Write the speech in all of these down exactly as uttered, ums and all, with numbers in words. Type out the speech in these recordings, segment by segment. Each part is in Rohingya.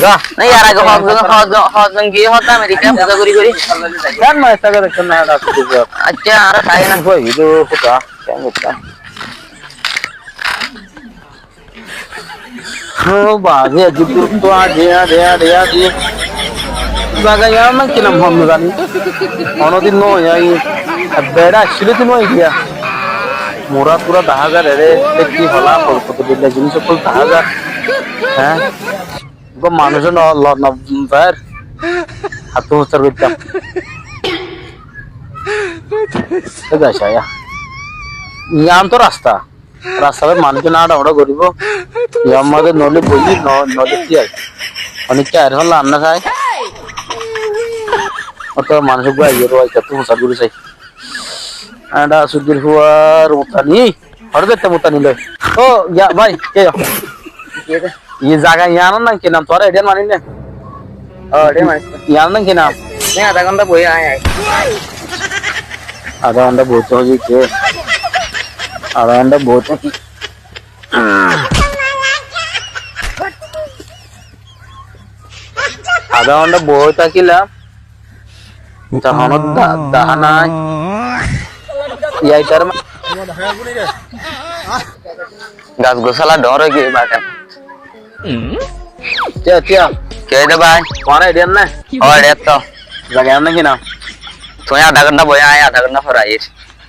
Za. Nai, yar age hozon, hozon, hozon giyé hotá Amerika, buza gori gori. Kiyá maisá gori, kiyá na rakí dibo. Accá, añára sai na. Boi, idu hotá, kiyá gori. Ó bái, e dúr dúr tó añí, añí, añí, añí. Zaga yián naki nam hon no zani. Honódin no aiyí. Ar beça accíl de no aiyí. Mura tura dahá zar ere, dekí hola, hola, hoto dilla jinis ókkol dahá zar. Há? Uggwá manúic no lor no zar. Hattú usar goittám. E zai saiya. Yián tó rasta. Rasta bái manúic no añça fora goribo. Yián mazé noile boli, no-, noile ki ar. Onek ki ar holla anna sai. Oto manúic uggwá aiyé ro, aiyé tó usar gori sai. Añça sudir fuar utani. Hore dette mutani loi. Ó, ya, bái, ke yo? Ki de? Ye zaga yián naki nam, tuáñra eçé mani ne? Ó, eçé mani. Yián naki nam? Ne, adá gonta boi ai, ai. Adá gonta boi tó hoiye ke? Adá gonta boi tó ki? Adá gonta boi tákilam. Tar honó da-, dahá nai. Yai tar ma-, gas gusala dór ói giyé bagan. Tiya, tiya. Ke de bái? Tuáñra eçé ne? Ó, eçé tó. Zaga yián naki nam? Tuñí adá gonta boi, añí adá gonta for aiyír.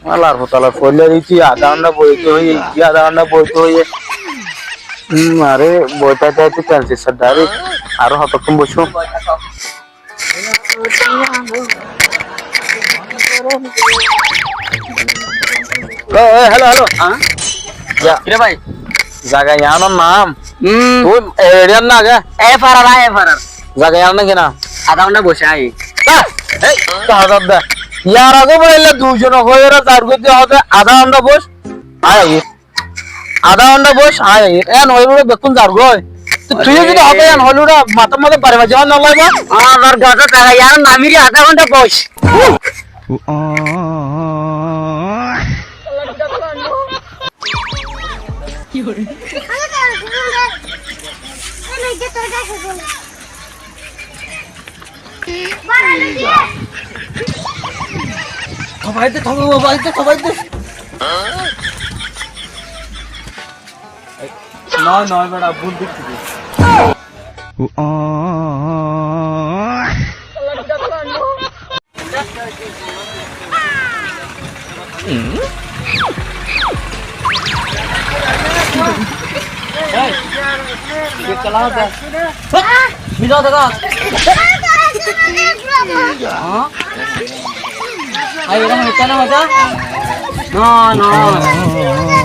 Alar futalar foilla riti adá gonta boito hoiye, ki adá gonta boito hoiye. Hmm, are boito boito boito pensi sar dari. Aró hotokkon boicó? Ó, ó, hello, hello. Há? Ya. Ki re bái? Zaga yián or nam? Hmm. Tui eçé na age? E farar, e farar. Zaga yián naki nam? Adá gonta boicó añí. Há? Ei, to hazar da. Yar age bóle dui zone hoiyóre zar goi de hoó de adá gonta boic. Añí aiyír. Adá gonta boic, añí aiyír. En hoiyóre bekkún zar goi. Tui yó zodi hotá yián hoilé, matár mazé bari bari zehón no laibo. Añár gotá taká yián namiri adá gonta boic. Thobai de, thobai de, thobai de. Nái, nái, bera, bul dekí de. Ei, ye chala de. Milao de. Há? Ai, eram hoito na hoito? No, no.